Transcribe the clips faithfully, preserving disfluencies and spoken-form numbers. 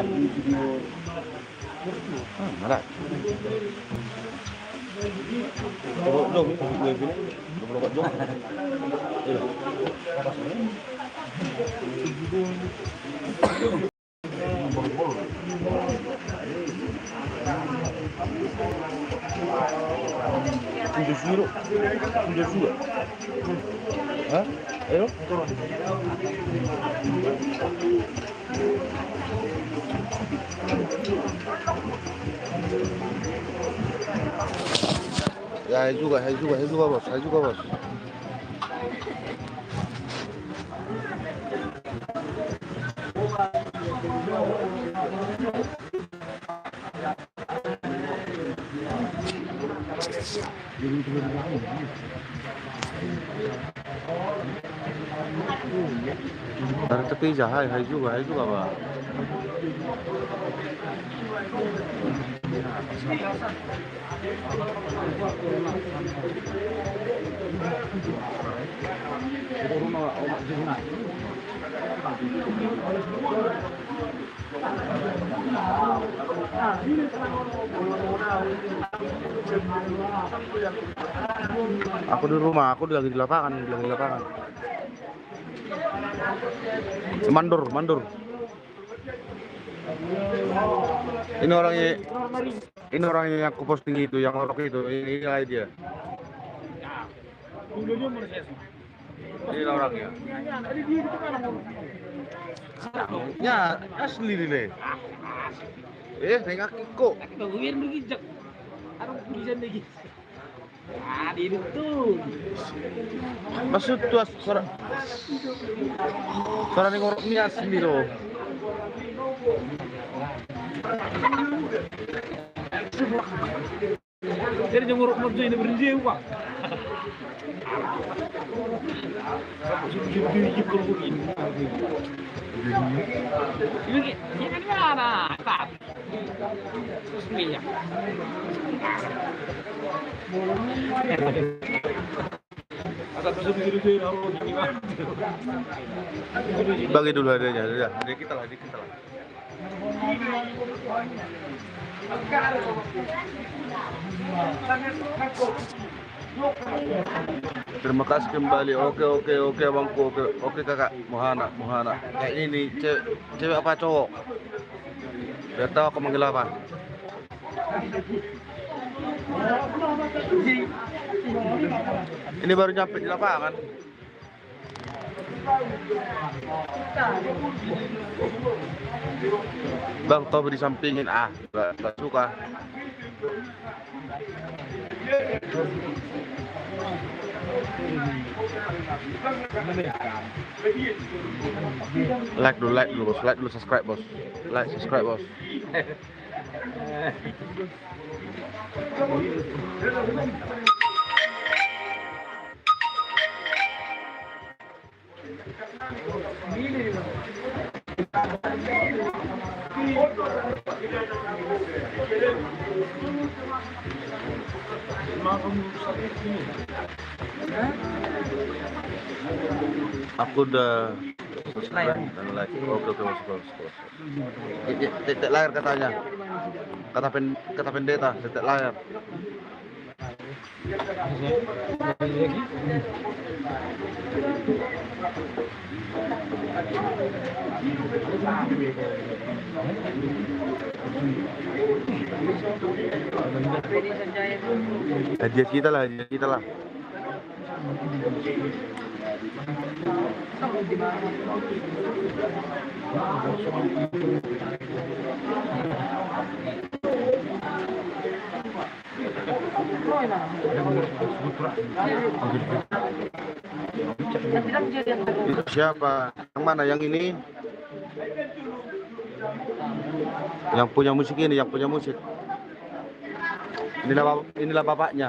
Hmm, ada. Dua puluh empat jam. Dua puluh empat jam. Iya. Tujuh puluh. Tujuh puluh. Hah? Ayo. Ya, saya juga, saya juga, saya juga, Bos, saya juga, Bos. Dari tepi aja, hai, hai juga, hai juga, Pak. Aku di rumah, aku lagi di lapangan, lagi di lapangan. Mandor, mandor. Ini orangnya, ini orangnya yang aku posting itu, yang orok itu. Ini, ini dia. Ini orangnya. Ya, asli ini. Eh, nengak kok. Maksud tuas sora, sora ni ngorok ni asli do. Jadi jam ngorok mau jadi berhenti, Pak. Ini, ini kan mana? Bagi dulu hadiahnya, hadiah, hadiah kita lah, hadiah kita lah. Terima kasih kembali. Oke, oke, oke, abangku. Oke, oke, kakak. Muhana, muhana. Kayak ini, cewek, cewek apa cowok? Biar tahu aku manggil apa. Ini baru nyampe di lapangan. Bang, tau di sampingin, ah, nggak, nggak suka. Like dulu, like dulu, Bos. Like dulu, subscribe, Bos. Like, subscribe, Bos. Aku udah subscribe dan like. Oke, oke, masuk, masuk, masuk. Titik, titik layar katanya. Kata pen-, kata pendeta, titik layar. Hadiah kita lah, hadiah kita lah. Itu siapa? Yang mana? Yang ini? Yang punya musik ini, yang punya musik. Inilah bap-, inilah bapaknya.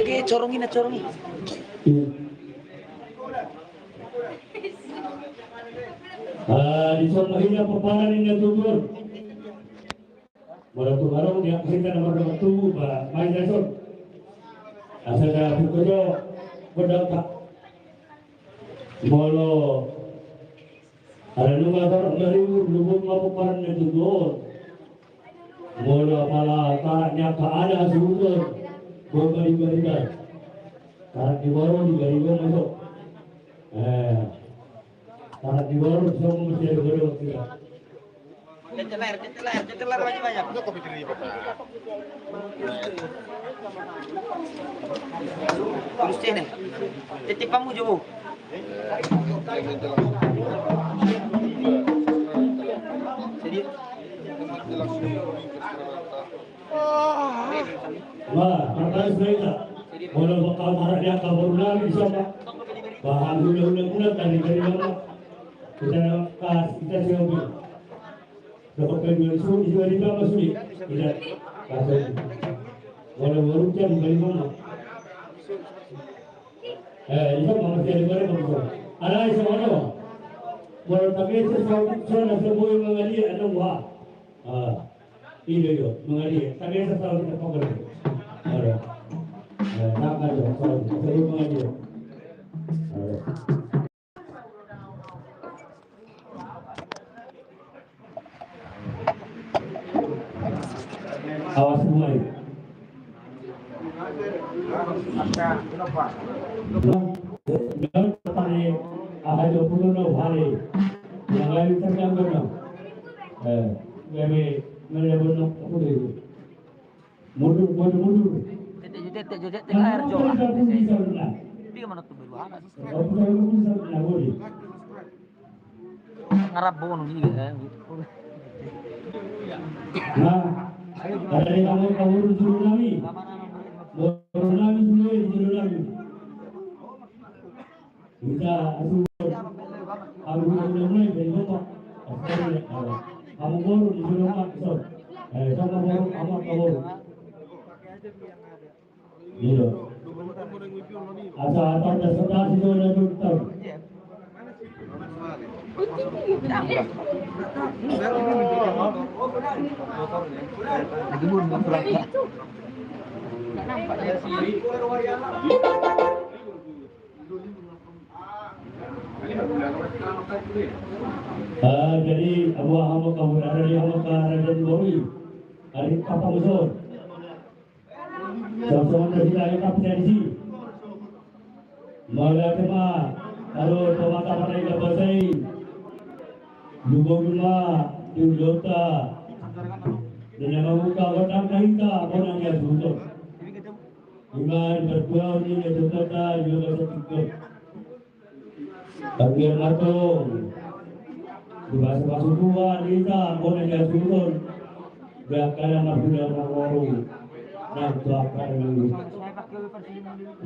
Oke, corong i, na corong i. Ah, di son ma hita pomparan ni na tubu on. Molo tung adong di angka hita na mardongan tubu, ba, ma hita son. Asa da buka jo, godang, Pak. Molo, ala nunga tor, ngari, lubuk ma pomparan na tubu on. Molo apala tarak ni angka adat suhut on, bomba di barita. Tarak ni boru di barita ma so. Eh, tarak ni boru so mesti ada boru kita. Jete layar, jete layar, jete layar banyak-banyak. Terus sini. Titip kamu, Jo. Ba, markas berita. Molo bakal marah dia kabur lagi sama. Bahan hula-hula muna tadi dari mana? Kita kas, kita siapa? Dapat kedua isu, isu dari mana sini? Tidak. Kasih. Molo baru jadi dari mana? Eh, iso ma mesti ada barang, Bang. Alai, iso ma. Molo tageser saut, so na so boi mangalia, adong wa. Ah. Ido, ido, mangalia. Tageser saut, kita pokok. Ada. Eh, tak ada, saut, kita boi mangalia. Ada. Awas mulai. Aha, dua puluh enam hari. Yang lain terganggu, no. Eh, gabe, mana yang belum, apa dia? Mundur, mundur, mundur. Tete, tete, tete, tete, layar jauh. Tiga mana tuh berdua anak? Ngarap bono ni, eh. Nah, ada yang kamu, kamu dulu nami. Boru nami sude di jolo nami. Hita asuhon. Hamu boru nami, beri kompak. Astaga, hamu boru di jolo nami, so. Eh, sama boru, hamu angka boru. Iya. Asa tanda sotasi do na juta. Ah, jadi, abu, hamu angka boru, ada di hamu angka raja ni boru i. Ari apa musuh? Songon na hita i, kapten i. Mauliate ma, alo, Amanta Pardenggan Basa i. Lumobi ma di ulaonta. Di na mamungka gondang na hita, bona ni asuhon. Ima di partuaon ni na jotanta, di bagasan tingki on. Tapi antong di bagasan pasupasu ni hita, bona ni asuhon. Di angka na marhula marnono, nang tu angka na marhula.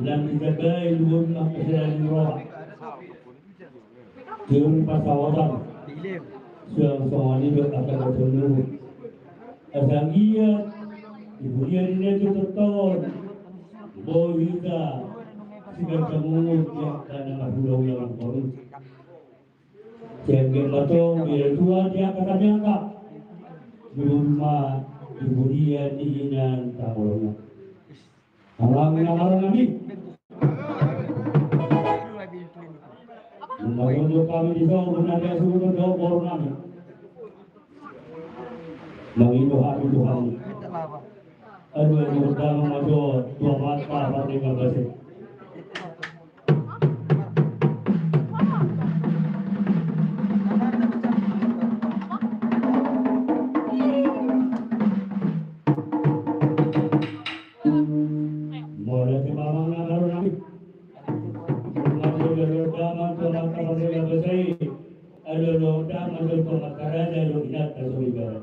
Nang di jagai luhut nang keselan roha. Tiur pasaotan. Suang songon i do angka na tolu. Asa anggiat di huria ni na jotanta on, boi hita siganjang umur di angka na marhulahula nangkin. Sai anggiat ma antong binahen Tuhan di angka na miangka. Di rumah, di huria ni inanta, holong. Amang na marhaha nami. Mangihut hami dison, bona ni asuhon dohot boru nami. Mangido hami tu hamu. Aduh, aduh, damang ma jo tu Amanta Pardenggan Basa. Mauliate ma, amang na marhaha nami. Mauliate ma tu Amanta Pardenggan Basa i. Aduh, aduh, damang ma jo tu Amanta Raja dohot inanta soripada.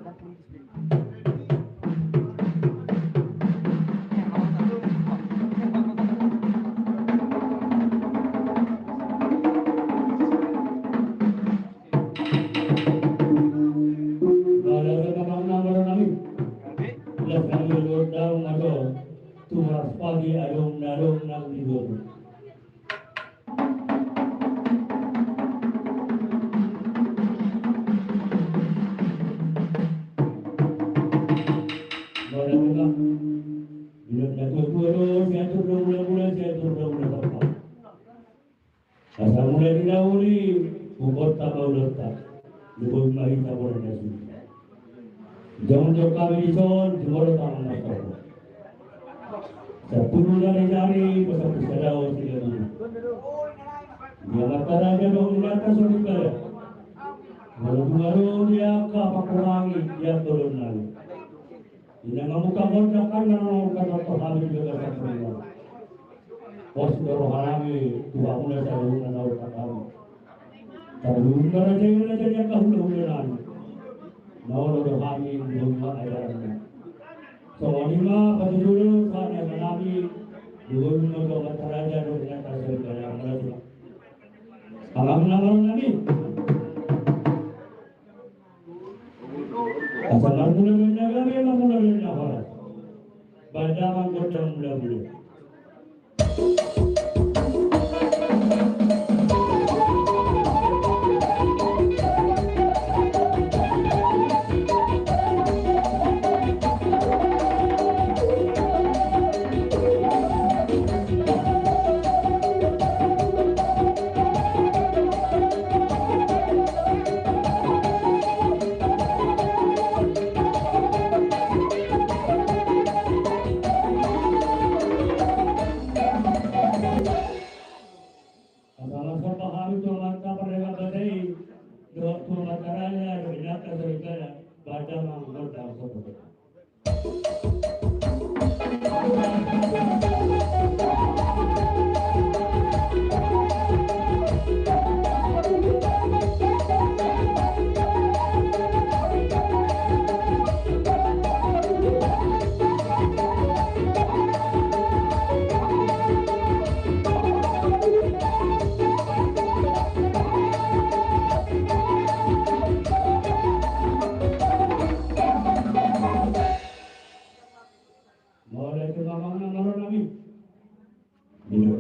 Mauliate ma, amang na marhaha nami. Las nami dohot damang ma jo tu Maraspati, adong na adong nang di boru. Mauliate ma. Di na tuatua do, siatur do mulamula, siatur do mula papa. Asa mula di na uli, huhut ma ulaonta. Lumobi ma hita, bona ni asuhon. Jongjong hami dison, jumolo tangan na toko. Sampulu jari-jari, pasampulu sada on siganup. Di Amanta Raja dohot inanta soripada. Molo tung adong di angka pangkurangi, di angka ulaon nami. Di na mamungka gondang, kan na mamungka gondang hami di bagasan tingki on. Pos do roha nami tu hamuna saluhutna na umbahen hami. Saluhutna raja i, raja ni angka hulahula nami. Na olo do hami di hula ajaranna. Songon i ma patuduhon sahat ni hata nami, di hula ni Amanta Raja dohot inanta soripada. Amang na marhaha nami. Asa marmula ma na gabe, marmula ma na horas. Bahen damang gondang mulamula.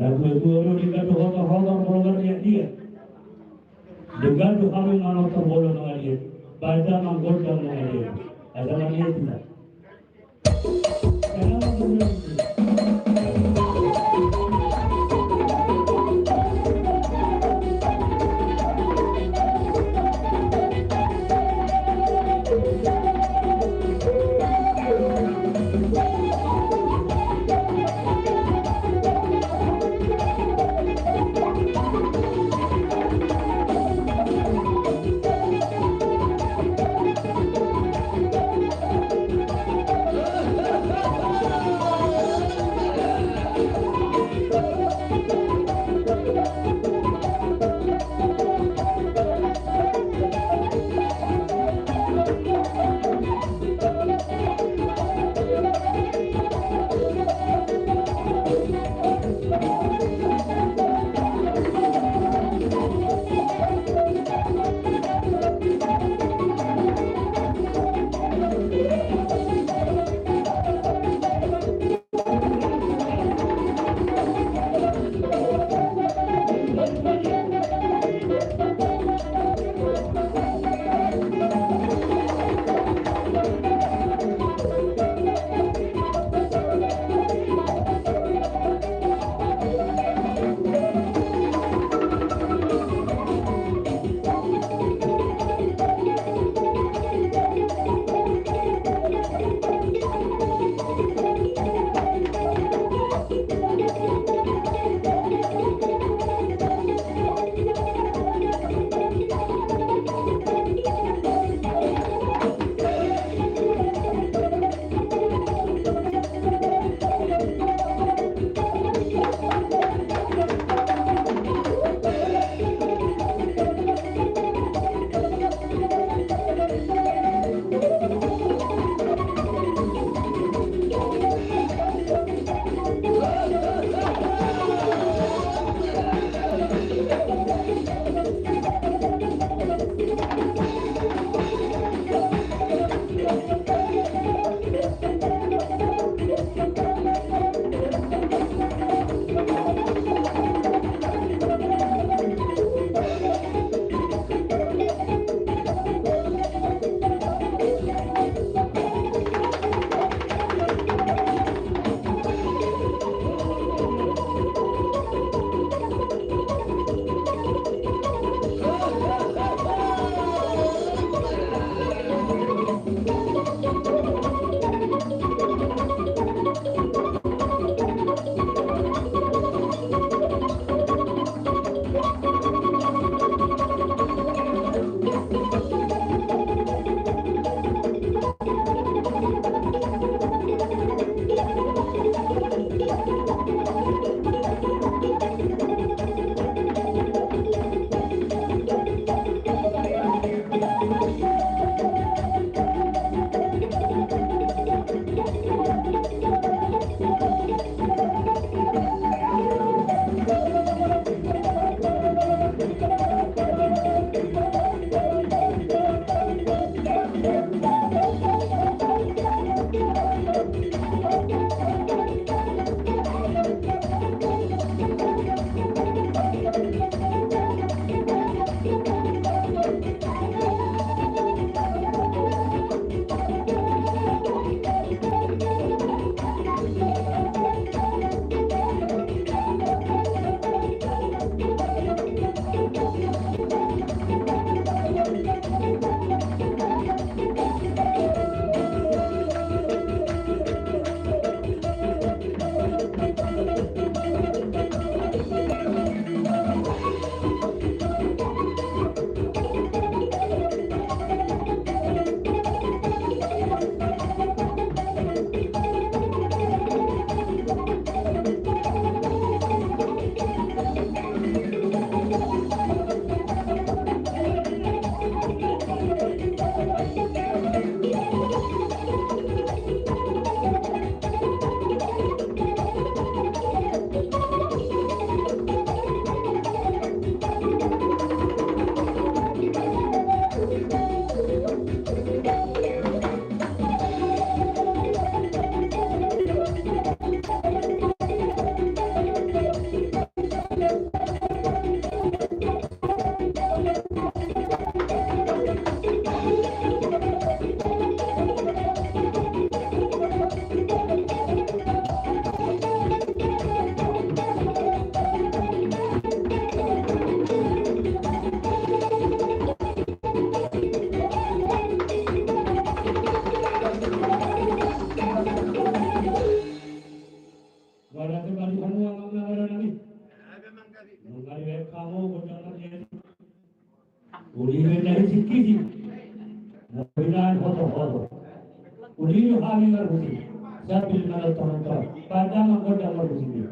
Na tuatua do denggan do hotorhotor molo marliatliat. Denggan do hamu manortor bola mangaliat. Baja manggondang mangaliat. Asa marliat hita. Uli do na hisik-hisik, na binahen hoto-hoto. Uli do hami marhusip, sambil manonton-nonton, pandang gondang marhusip i.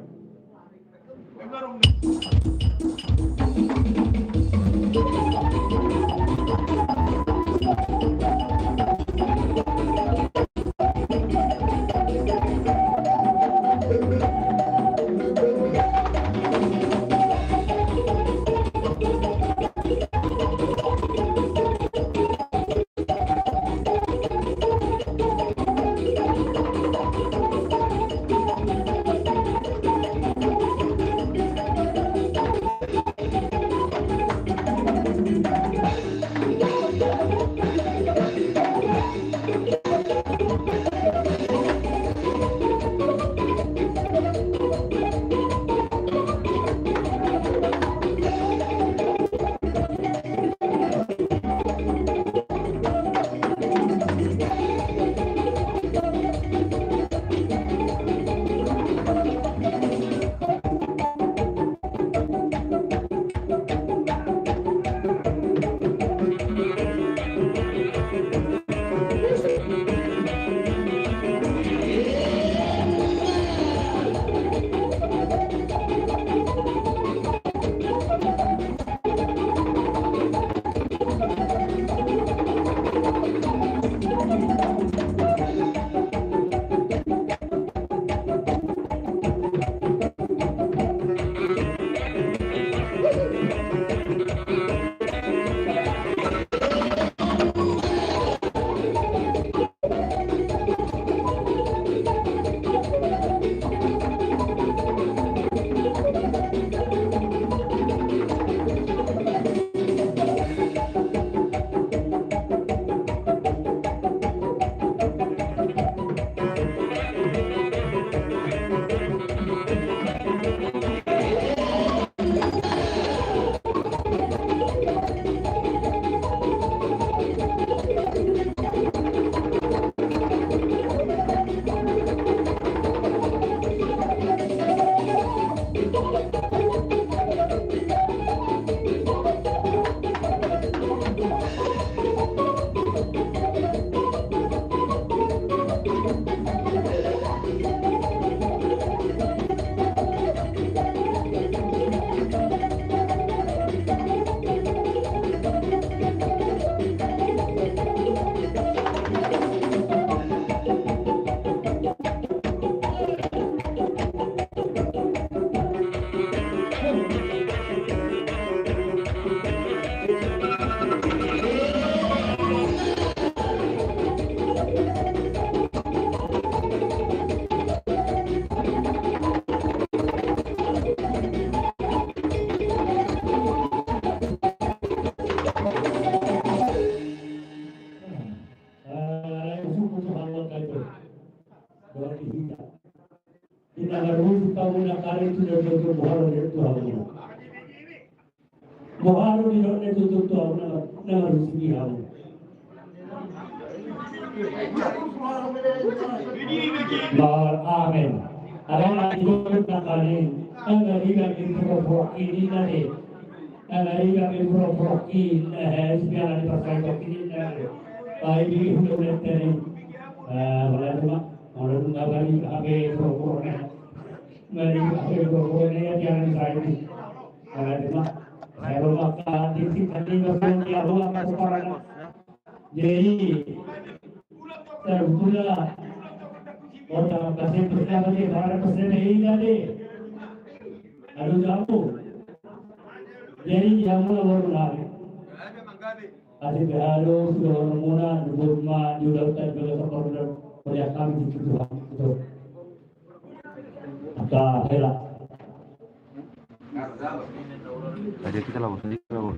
Boha do didok na i tutu tu ahu na, na marhusip i hamu. Amen. Alai na i do na kali, angka diga di pura-pura i ninna de. Angka diga di pura-pura i ninna, eh, siala ni pasal tok i ninna de. Ai di hula-hula tadi. Eh, mana tu mak? Mana tu nggak balik H P pura-pura na. Balik H P pura-pura na ya, jangan saya ini. Alai ma, sai ro ma angka tingki tadi ma songon dia ro ma pomparan. Jadi, terbuka. Kota Pasir Besar tadi, para peserta ini tadi. Aduh, jamu. Jadi, jamu lah baru lari. Kasih berhalu, sudah muna, duduk ma, juga utai, juga seperti melihat kami di Tuhan. Betul. Angka hela. Tadi kita lawan sendiri, lawan.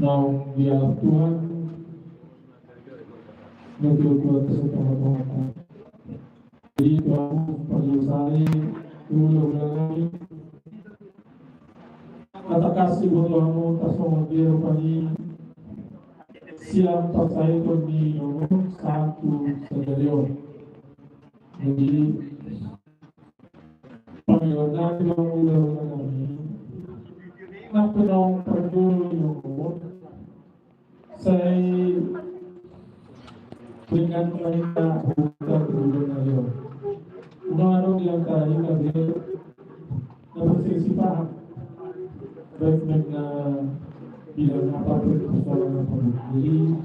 Naung dialap Tuhan, nutur Tuhan tu tongah-tongahta. Jadi Tuhan, pagi sari, ulo ulangan. Takasi boto hamu tarsongon dia rupani sian parsahitonnami on sahat tu sadari on. Jadi pangidoannami ma mula-mula nami, nang pe naung parjolo i on, sai dengan lain tak bukan bukan ayo. Unang adong di antara hita be na berselisih paham. Baik na bidang apa pun, persoalan apa pun. Jadi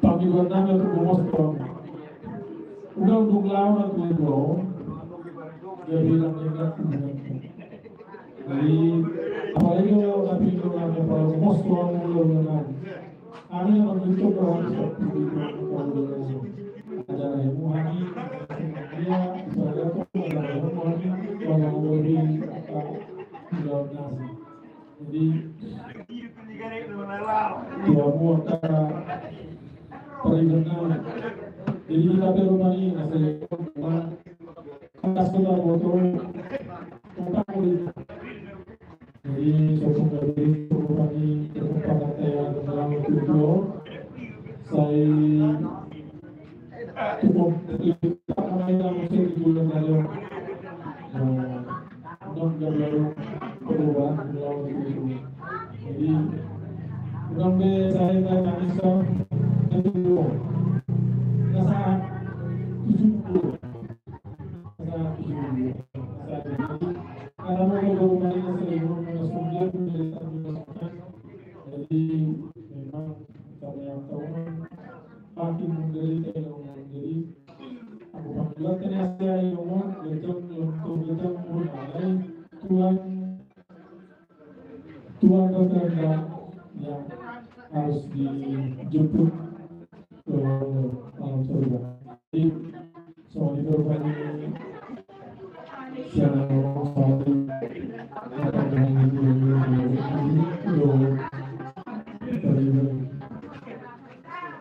pangidoannami untuk memospon. Unang dung laho na tu dua on. Jadi bilang ingat. Jadi apalagi kalau tapi itu ada, kalau memospon, ulang-ulang. Ada yang menunjuk orang seperti itu, kalau ada yang muhani, dia, saya tuh ada yang muhani, kalau mau di apa, tidak nasi. Jadi dua buah kata peribahasa. Jadi kita perlu lagi nasi. Kasih lah botol. Jadi sopung dari perlu lagi perlu pakai yang dalam tujuh. Saya Cukup, kita akan yang mesti di bulan lalu. Nah, non gagal perubahan lawan itu. Jadi unang be saya tak bisa itu dulu. Nah, saat tujuh puluh. Saat tujuh puluh. Saat ini. Karena mau baru main seribu, mau sembilan, jadi memang kami yang tahu. Makin menderita yang menjadi aku panggil tadi saya yang mau gajang untuk gajang pun alai Tuhan, Tuhan berkehendak yang harus dijemput ke alam surga. Jadi soal itu kami siapa yang mau soal itu.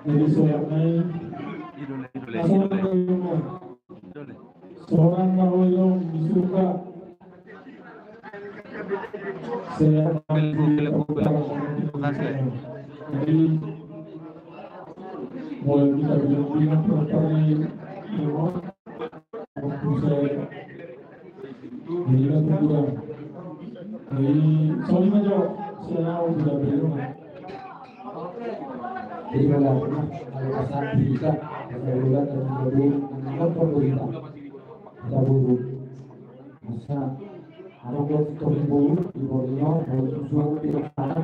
Jadi soalnya idole, idole, idole. Seorang Maroyo di surga. Saya jadi mulai kita bilang-bilang pertama ini. Jadi kan kurang. Jadi soalnya jawab saya mau tidak berumah. Jadi kalau aku kalau pasangan kita, kalau bulan dan tiga bulan, menonton berita, kita buruk. Masa ada buat kita buruk di Borneo, kalau susu tidak ada,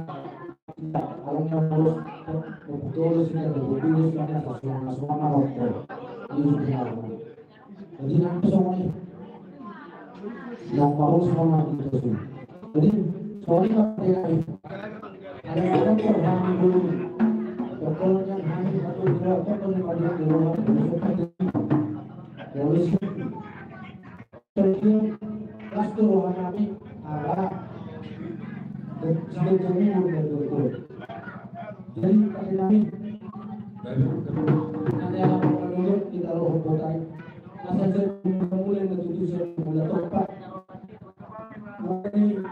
kita kalau nggak harus betul sih ada betul sih ada sesuatu sesuatu apa? Ini sebenarnya. Jadi nanti soalnya yang baru semua nanti terus. Jadi soalnya nanti ada yang akan terhani dulu. Pokoknya hani atau tidak pokoknya pada di rumah. Jadi pas tu rohanami ala dan sudah jauh dari betul. Jadi kami nanti akan menurut kita roh botai. Asa jadi mulai na tutu sian mula topa. Mulai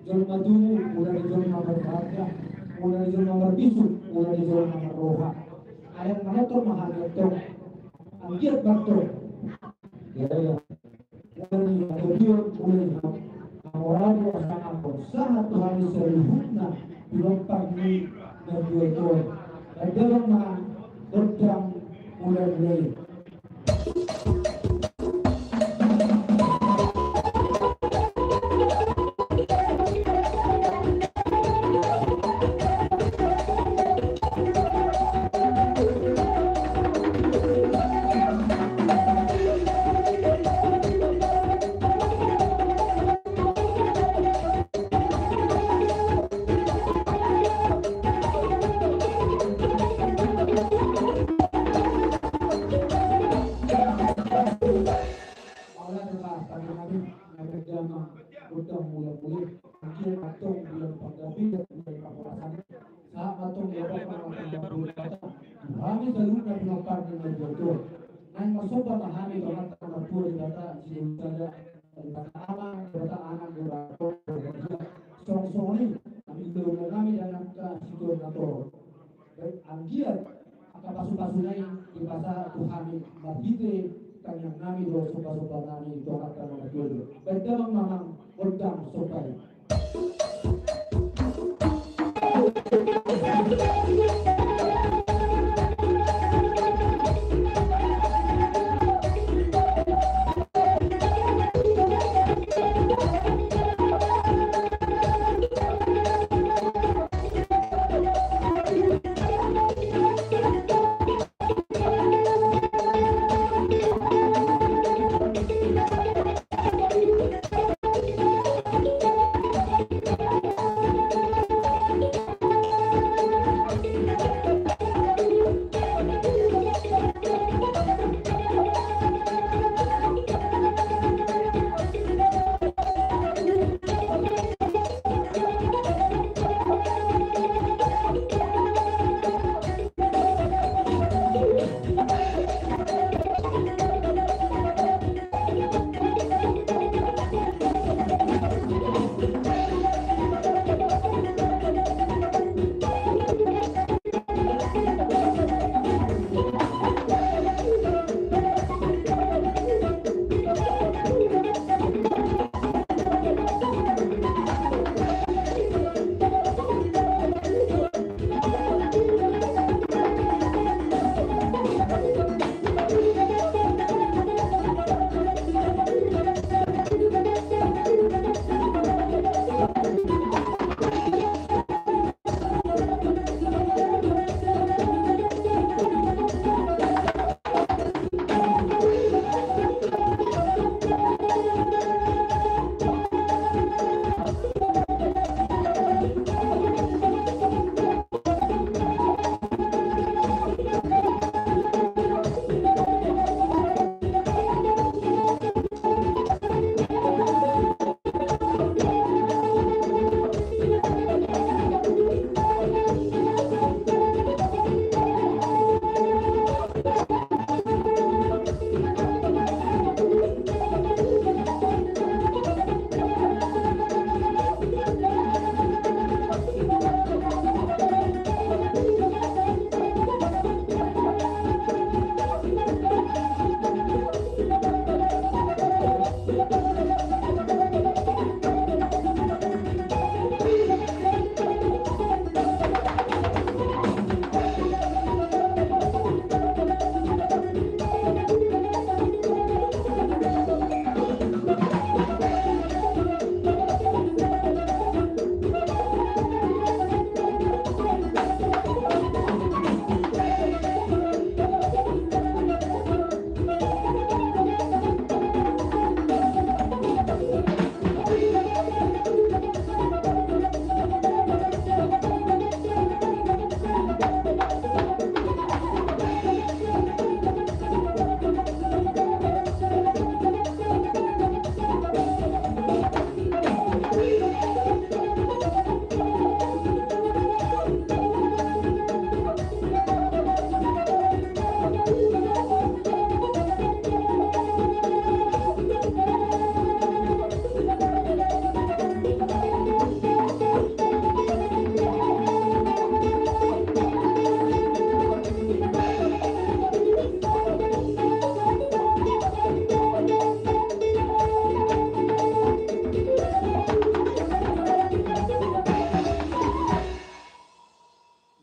jolma tubu, mulai jolma marbarga, mulai jolma marbisuk, mulai jolma marroha. Ayat manator mahaliator. Anggiat bator. Ya, ya. Mulai na tutu mulai na. Amoradu asa angkon sahat Tuhan i saluhutna. Di lompang ni na dua ton. Dalam ma gondang mulai-mulai. Ala deba bagi kami na berjama gondang mulai-mulai. Anggiat antong bulan panggabean, bulan panggabean. Sahat antong bulan panggabean. Kami saluhutna pinompar ni na dua ton. Naeng marsomba ma hami tu Amanta na martua Debata, sidoli sada, Debata Ama, Debata Anak, Debata Tondi. Pasu nai dipasahat tu hami marhite tangiang nami dohot somba-somba nami tu Amanta na martua i. Baen damang ma amang gondang somba i.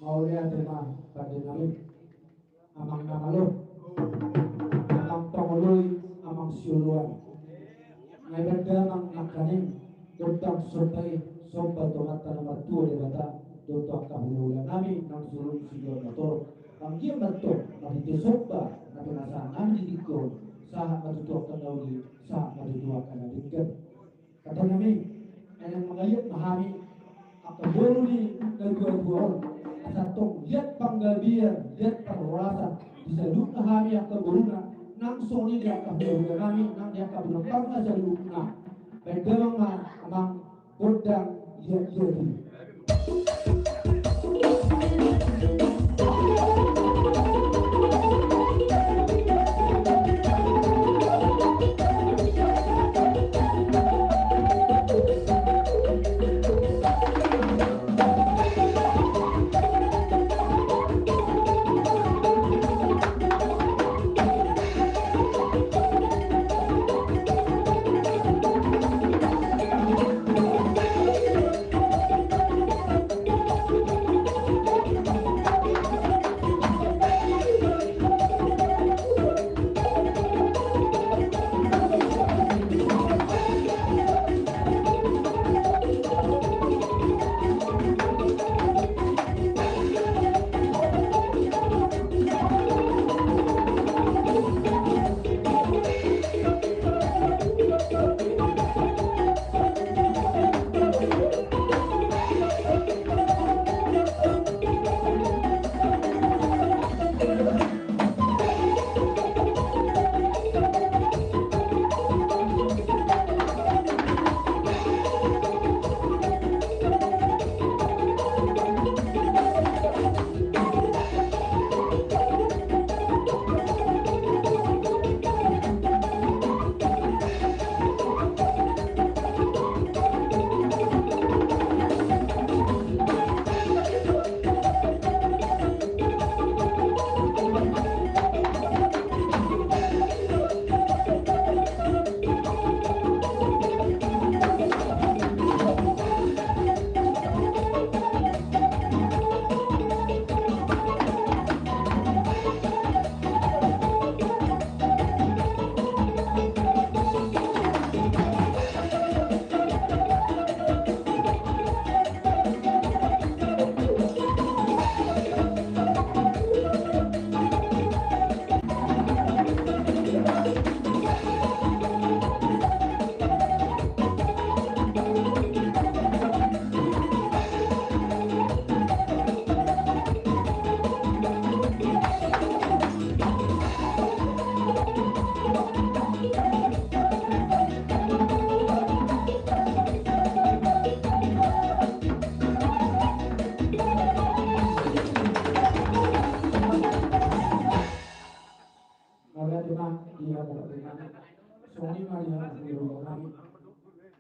Mauliate ma pande nami. Amang na malo, amang pangoloi, amang sioloan. Nunga dibaen damang nangkaning gondang somba i, somba tu Amanta na martua Debata dohot tu angka hulahula nami nang saluhut siganup na torop. Anggiat ma tong marhite somba na pinasahat nami di tingki on, sahat ma tutu angka na uli, sahat ma tutu angka na denggan. Hata nami, ai naeng mangaliat ma hami angka boru ni na dua-dua on. Asa tong liat panggabean, liat parhorasan di saluhutna hami angka boruna, nang songon i di angka hulahula nami nang di angka boruna saluhutna. Baen damang ma amang gondang liat-liat i.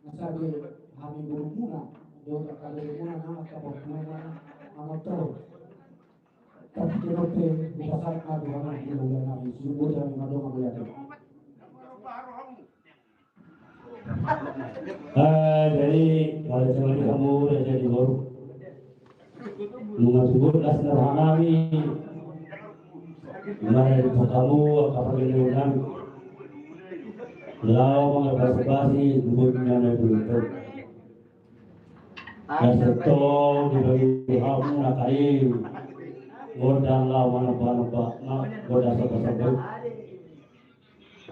Nasaba hami gurumuna, dohot angka donganmuna, na mangkaportibi muna, mamotor. Tapi dope hupasahat ma tu hamu di ulaon nami, sumbu hami madongan mauliate. Ah, jadi, kalau cuma di kamu, raja di baru. Nunga tubuh las na roha nami. Mari di kamu, angka pargellengonnami. Laho mangapasi-pasi, tubuh na na itu. Las tong, dibagi hamu na karim. Godang laho manomba-nomba, godang sopa-sopa.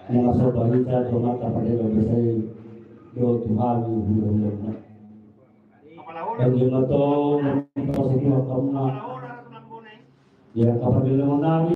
Nunga sopa hita tu angka pargellengonnami, dohot tu hami hulahulana. Dang jumento, dang jumento, setiap kamu na. Ia angka pargellengonnami.